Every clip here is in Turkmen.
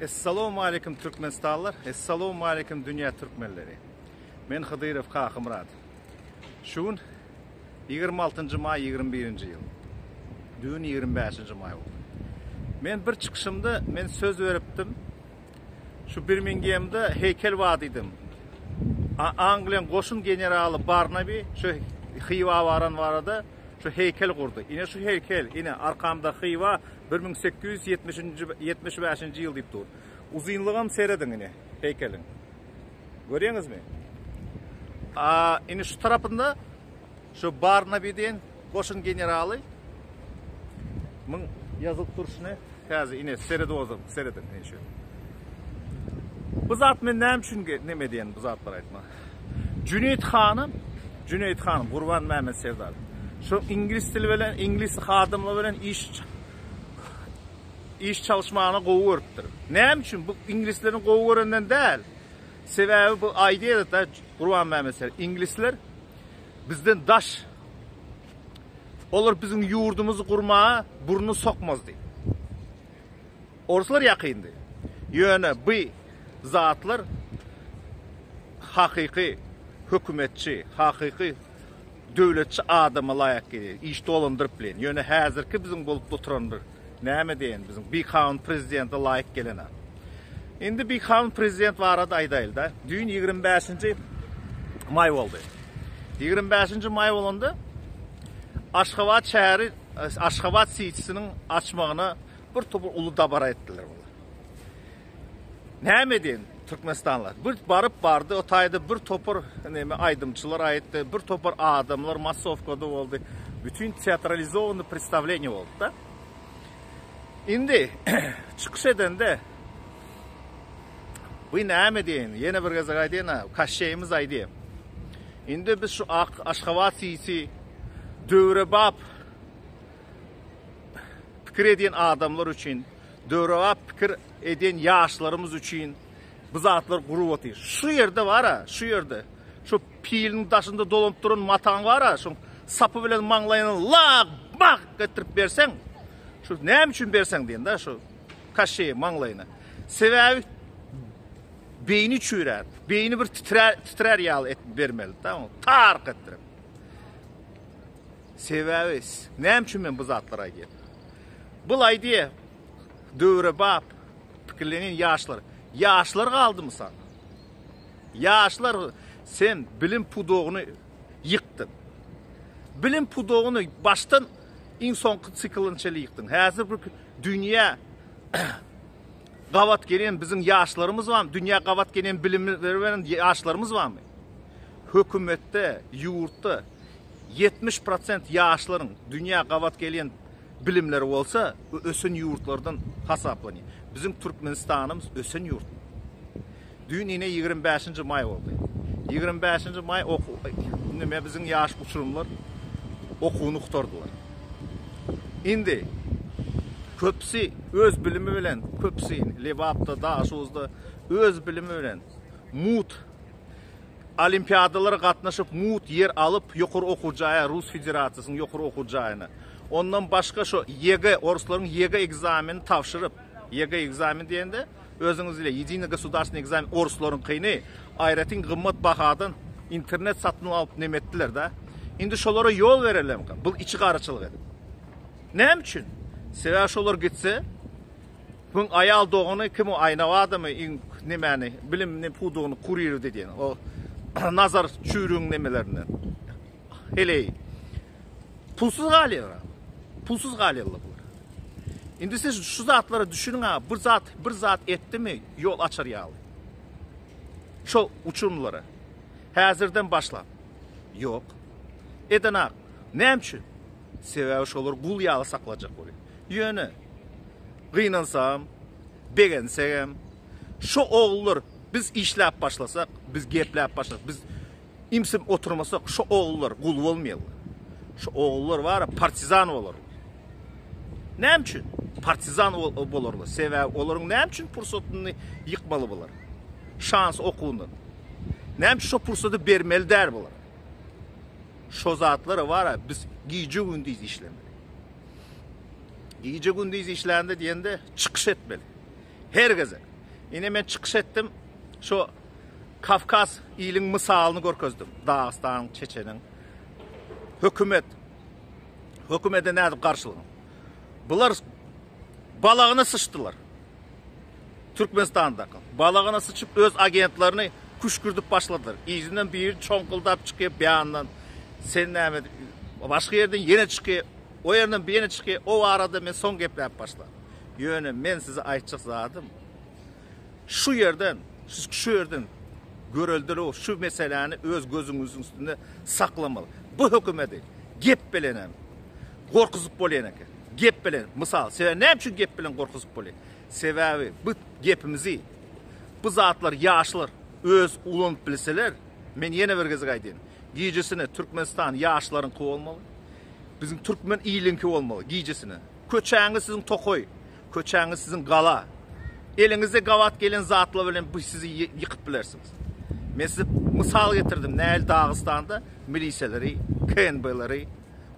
Essalawmaleýkim Türkmenistanlylar, Essalawmaleýkim dünýä türkmenleri. Men Hydyrow Kakymyrat. Şu gün 26-njy maý 21-nji ýyl. Düýn 25-nji maý boldy. Men bir çykyşymda men söz beripdim. Şu Birmingemde heýkel bar diýdim. Angliýanyň goşun generaly Barnaby şu Hywa baran barada şu heýkel gurdy. Ine şu heýkel, ine arkamda Hywa 1870-nji, 75-nji ýyl diýip dur. Uzynlygam serediň ine heýkeliň. Görýäňizmi? A, indi şu tarapynda şu Barnaby diýen goşun generaly myň ýazylyp durşuny häzir ine seredip oturyň, serediň ine şu. Bu zat men näme üçin neme diýen bu zatlar aýtma. Jüneýit hanym, Jüneýit hanym Gurban Mämmet Serdar. Şu iňlis dili bilen, iňlis hadymlar bilen iş iş çalyşmagyny gowy görüpdir. Näme üçin? Bu iňlislerini gowy görenden däl. Sebäbi bu aýdýar-da Gurban Mämmet Serdar, iňlisler bizden daş. Olar biziň ýurdumyzy gurmaga burnuny sokmazdy. Orslar ýakyndy. Ýöne bu zatlar hakyky hökümetçi, hakyky döwletçi adama laýyk gelýär. Iş dolandyryp bilen. Ýöne häzirki biziň bolup oturan bir näme diýen biziň bikanun prezidente laýyk gelene. Indi bikanun prezident barada aýdaýyl-da. Düýn 25-nji maý boldy. 25-nji maý bolanda Aşgabat şäheri Aşgabat sitisiniň açmagyna bir topar uly dabara etdiler bular. Näme edýän Türkmenistanlylar? Bir baryp bardy, o taýda bir topar näme aýdymçylar aýtdy, bir topar adamlar massowkada boldy. Bütün teatralizowany predstawleniýe boldy da. Indi çykyş edende bu näme diýen, ýene bir gezek aýdýan, kaşşeýimiz aýdýar. Indi biz şu Aşgabat sisi döwrebap pikir edýän adamlar üçin, döwrebap pikir edýän ýaşlarymyz üçin bu zatlar gurup otyr. Şu ýerde bar-a, şu ýerde. Şu piliniň daşynda dolanyp duran mataň bar-a, şoň sapy bilen maňlaýyna lak bak getirip berseň, şu näme üçin berseň diýen-de, şu kaşeýi maňlaýyna. Sebäbi beýni çüýrär, beýni bir titrär, titrär ýaly etip bermeli-de, tark etdirip. Sebäbi näme üçin men bu zatlary aýdýan? Bul aýdýa döwrebap pikirlenýän ýaşlar. Ýaşlar galdymy saňa? Ýaşlar sen bilim pudagyny ýykdyň. Bilim pudagyny başdan iň soňky siklyna çenli ýykdyň. Häzir bir dünýä gabat gelen biziň ýaşlarymyz barmy? Dünýä gabat gelen bilimleri beren ýaşlarymyz barmy? Hökümetde, ýurtda 70 prosent ýaşlaryň dünýä gabat gelýän bilimleri bolsa, bu ösen ýurtlardan hasaplanýar. Biziň Türkmenistanymyz ösen ýurt. Düýn ine 25-nji maý boldy. 25-nji maý okuw nime biziň ýaş uçurymlar okuwyny gutardylar. Indi köpüsi öz bilimi bilen, köpüsi Lebapda, Daşoguzda öz bilimi bilen mut Olimpiadalara gatnaşyp mugt ýer alyp ýokary okuw jaýa Rus Federasiýasynyň ýokary okuw jaýyna. Ondan başga şo YG orslaryň YG ekzamenini tabşyryp, YG ekzamen diýende özüňiz bile Ýediniý gosudarstweniý ekzamen orslaryňkyny aýratyn gymmat bahadan internet satyn alyp neme etdiler da. Indi şolara ýol berelemka bul içi garaçylyk edip. Näme üçin? Sebäbi şolar gitse Buň aýal dogany kim o Aýnabadamy iň nemäni bilim ne pudagyny kurirdi diýen o Nazar çüýrügiň nemelerinden heleý pulsuz galýar pulsuz galýarlar bular indi siz şu zatlara düşüniň ha bir zat bir zat etdimi ýol açar ýaly şo uçurymlara häzirden başlap ýok edenak näme üçin sebäbi şolar gul ýaly saklajak bolýar Ýöne, gynansagam, begensegem, şo ogullar biz işläp başlasak, biz gepläp başlasak, biz imsim oturmasak, şo ogullar gul bolmaýarlar. Şo ogullar bar-a partizan bolarlar. Näme üçin? Partizan bolarlar. Sebäbi olaryň näme üçin pursatyny ýykmaly bular? Şans okuwyndan. Näme üçin şo pursady bermeli däl bulara? Şo zatlara bar-a biz gije-gündiz işlemeli. Gije-gündiz işlände diýende çykyş etmeli. Her gezek. Ine men çykyş etdim. Şu Kawkaz iliň mysalyny görkezdim. Dagystanyň, Çeçeniň. Hökümet hökümete nädip garşylygyny. Bular balagyna syçdylar. Türkmenistandaky balagyna syçyp öz agentlerini küşkürdip başladylar. Yzyndan biri çoňkuldap çykýar beýandan. Sen näme başga ýerden ýene çykýar. O ýerden bir ýene çykýar. O barada men soň gepläp başlaryn. Ýöne men size aýtjak zadym şu ýerden, siz şu ýerden göreldeli şu meseläni öz gözüňiziň üstünde saklamaly. Bu hökümeti gep bilenem gorkuzyp bolýan eken. Gep bilen, mysal, sebäbi näme üçin gep bilen gorkuzyp bolýar? Sebäbi bu gepimizi, bu zatlar ýaşlar öz ulanyp bilseler, men ýene bir gezek aýdýan, gijesine Türkmenistan ýaşlaryňky bolmaly, biziň türkmen iliňki bolmaly gijesine. Köçäňiz siziň tokaý, köçäňiz siziň gala. Eliňize gabat gelen zatlar bilen bu sizi ýykyp bilersiňiz. Men size mysal getirdim, nähili Dagystanda milisiýalary, KNB-leri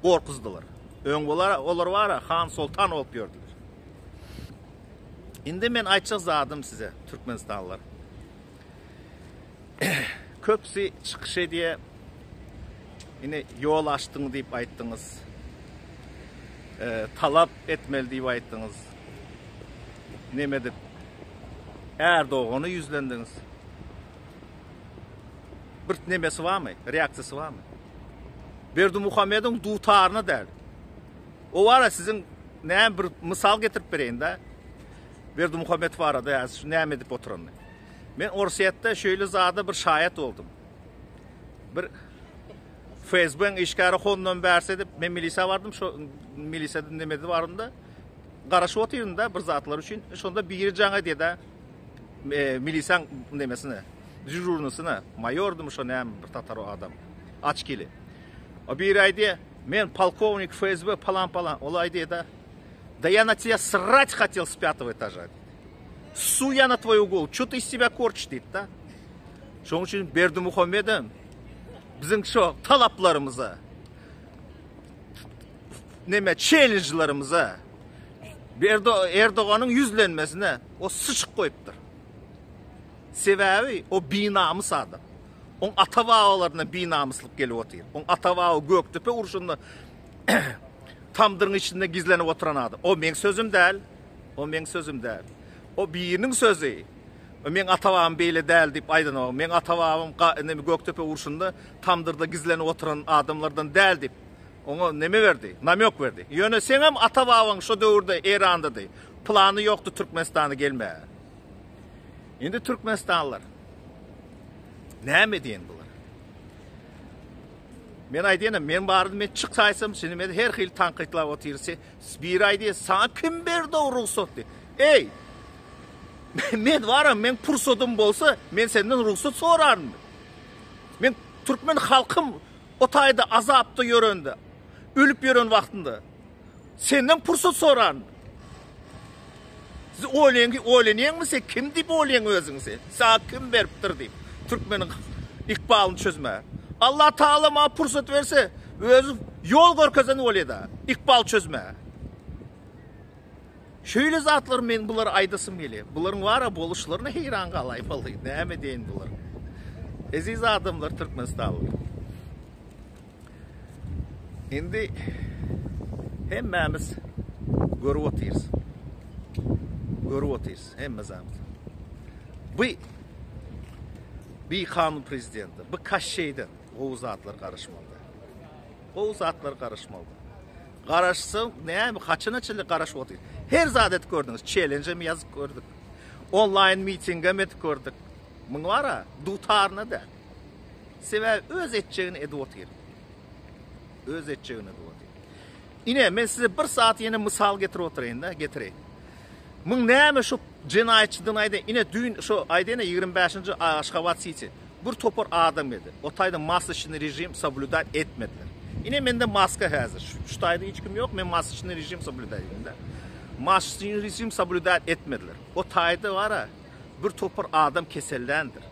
gorkuzdylar. Öň olar, olar bara han soltan bolup ýördüler. Indi men aýtjak zadym size, türkmenistanlylar. Köpüsi çykyş edýär. Ine ýol açdyň diýip aýtdyňyz. E, talap etmeli diýip aýtdyňyz. Neme edip Erdogana ýüzlendiňiz. Bir nemesi barmy? Reaksiýasy barmy? Berdimuhamedowyň dutaryna däl. O bara siziň näme bir mysal getirip bereýin-de. Berdimuhamedow barada ýa şu näme edip oturanyny. Men Orsýetde şeýle zada bir şaýat boldum. Bir FSB-niň işgäri hondan bärsi edip, men milisiýa bardym, şo milisiýada nemede barym-da, garaşyp otyryn-da bir zatlar üçin. Şonda biri jaň edýär-de, e, milisiýaň nemesine, dežurnysyna, maýordymy şo näme bir tatar adam, açkili. O biri aýdýar, men polkownik FSB palan-palan. Ol aýdýar-da, да я на тебя срать хотел с пятого этажа. Су я на твою голову, что ты из себя корчишь diýdi-de. Şonuň üçin Berdimuhamedem biziň şo talaplarymyza neme çellenjlerimize Erdoganyň ýüzlenmesine o syçyk goýupdyr. Sebäbi o binamys adam. Oň ata-babalaryndan binamyslyk gelip otyr. Oň ata-baba Gökdepe urşunda tamdyryň içinde gizlenip oturan adam. O meň sözüm däl. O meň sözüm däl. O biriniň sözi. O meň ata-babam beýle däl diýip aýdanok. Meň ata-babam neme Gökdepe urşunda tamdyrda gizlenip oturan adamlardan däl diýip oňa neme berdi? Namýok berdi. Ýöne seňem ata-babaň şo döwürde Eýrandady. Plany ýokdy Türkmenistana gelmäge. Indi türkmenistanlylar näme diýen bular? Men aýdýanam, men bardy, men çyksaýsam, şimdi meni her hili tankytlap otyrys. Biri aýdýar, saňa kim berdi o rugsat diýip. Eý, men baram, men pursadym bolsa, men senden rugsat soraryn. Men türkmen halkym o taýda azapda ýörende, ölüp ýören wagtynda Senden pursat soran. Siz oýlaýaň, oýlanýaňmy sen kim diýip oýlaýaň özüňi sen? Saňa kim beripdir diýip. Türkmeniň ykbalyny çözmäge. Allah Taala maňa pursat berse, özi ýol görkezen bolýar-da, ykbal çözmäge. Şeýle zatlar men bulary aýdasym gelýär. Bularyň bara boluşlaryna heýran galaýmaly. Näme diýeýin bular. Eziz adamlar Türkmenistanlylar. Indi hemmämiz görüp otyrys. Görüp otyrys hemme zat. Bu bikanun prezidenti, bu kaşşeýden gowy zatlar garaşmaly. Gowy zatlar garaşmaly. Garaşsa näme haçana çenli garaşyp otyr. Her zat edip gördüňiz. Challenge hem ýazyp gördük. Onlaýn miting hem edip gördük. Muň bara dutaryna däl. Sebäbi öz etjegini edip otyr. Öz etjegini edip otyr. Ine, men size bir saat ýene mysal getirip oturaýyn-da, getireýin. Muň näme şu jenaýatçydygyny aýdaýyn. Ine, düýn şu aýdaýyn-a 25-nji Aşgabat Siti. Bir topar adam geldi. O taýda masoçny režim soblýudat etmediler. Ine, mende maska häzir. Şu taýda hiç kim ýok, men masoçny režim soblýudat edýän-de. Masoçny režim soblýudat etmediler. O taýda bar-a, bir topar adam keselländir.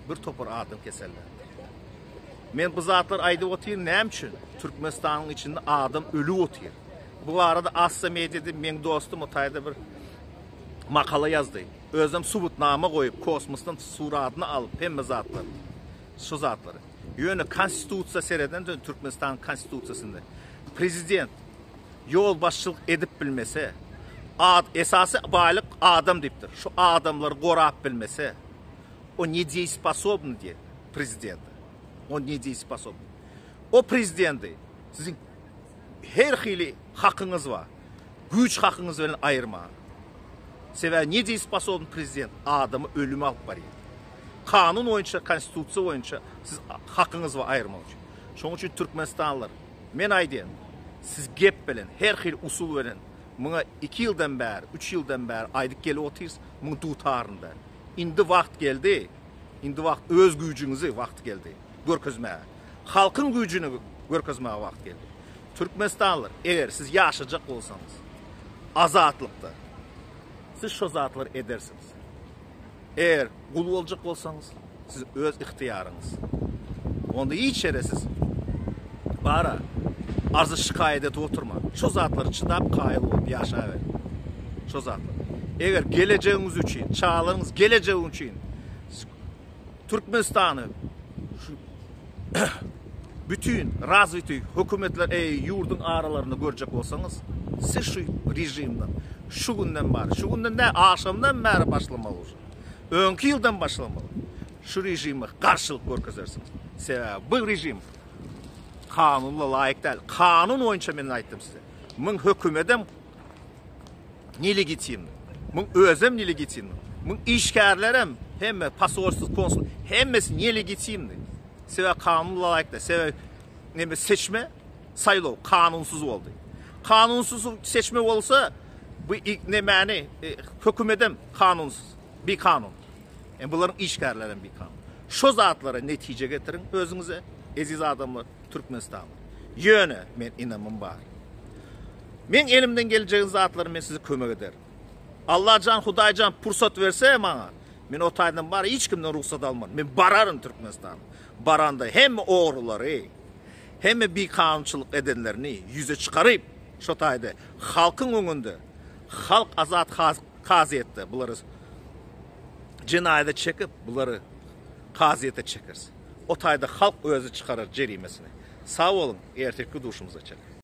Bir topar adam kesellendi. Men bu zatlar aýdyp otyryn näme üçin? Türkmenistanyň içinde adam ölüp otyr. Bu barada Assa Media diýip meň dostum o taýda bir makala ýazdy. Özem subutnama goýup, kosmosdan suradyny alyp, hemme zatlar. Şu zatlary. Ýöne konstitusiýa sereden Türkmenistanyň konstitusiýasynda prezident ýolbaşçylyk edip bilmese, ad, esasy baýlyk adam diýipdir. Şu adamlary gorap bilmese, o nedееспособный diýip prezident. O nedееспособный. O prezidenti siziň her hili hakyňyz bar. Güýç hakyňyz bilen aýyrma. Sebäbi nedееспособный prezident adamy ölüme alyp barýar. Kanun boýunça, konstitusiýa boýunça siz hakyňyz bar aýyrmak üçin. Şonuň üçin türkmenistanlylar, men aýdýan, siz gep bilen, her hili usul bilen muňa 2 ýyldan bäri, 3 ýyldan bäri aýdyp gelip otyrys, muň dutarynda. Indi wagt geldi, indi wagt öz güýjüňizi wagty geldi görkezmäge. Halkyň güýjüni görkezmäge wagt geldi. Türkmenistanlylar, eger siz ýaşajak bolsaňyz, azatlykda, siz şo zatlary edersiňiz. Eger gul boljak bolsaňyz, siz öz ygtyýaryňyz. Onda hiç ýere siz bara arza şikaýat edip oturma. Şo zatlary çydap kaýyl bolup ýaşaberiň. Şo zatlar. Eger gelejegiňiz üçin, çagalaryňyz gelejegi üçin Türkmenistany şu bütün razwitiý hökümetler eý ýurduň aralarynda görjek bolsaňyz, siz şu režimden şu günden bäri, şu günden däl, agşamdan bäri başlamaly uje. Öňki ýyldan başlamaly. Şu režime garşylyk görkezersiňiz. Sebäbi bu režim kanunla laýyk däl. Kanun boýunça men aýtdym size. Muň hökümedem nelegitimny. Muň özem nelegitimny. Muň işgärlerem hemme posolstwo, konsul hemmesi nelegitimny. Sebäbi kanun laýyk däl. Sebäbi neme seçme saýlaw kanunsyz boldy. Kanunsyz seçme bolsa bu nemäni e, hökümedem kanunsyz, bikanun. E bularyň işgärlerem bikanun. Şo zatlara netije getiriň özüňize, eziz adamlar, Türkmenistanly. Ýöne men ynamym bar. Men elimden geljegin zatlary men size kömek ederin. Allajan Hudaýjan pursat berse maňa, men o taýdan bar hiç kimden rugsat alman. Men bararyn Türkmenistana. Baranda hemme ogrulary, hemme bikanunçylyk edenlerini ýüze çykaryp, şo taýda halkyň öňünde halk azat kazyýetde bulary jenaýata çekip, bulary kazyýete çekeris. O taýda halk özi çykarar jerimesini. Sag boluň, ertirki duşumyza çenli.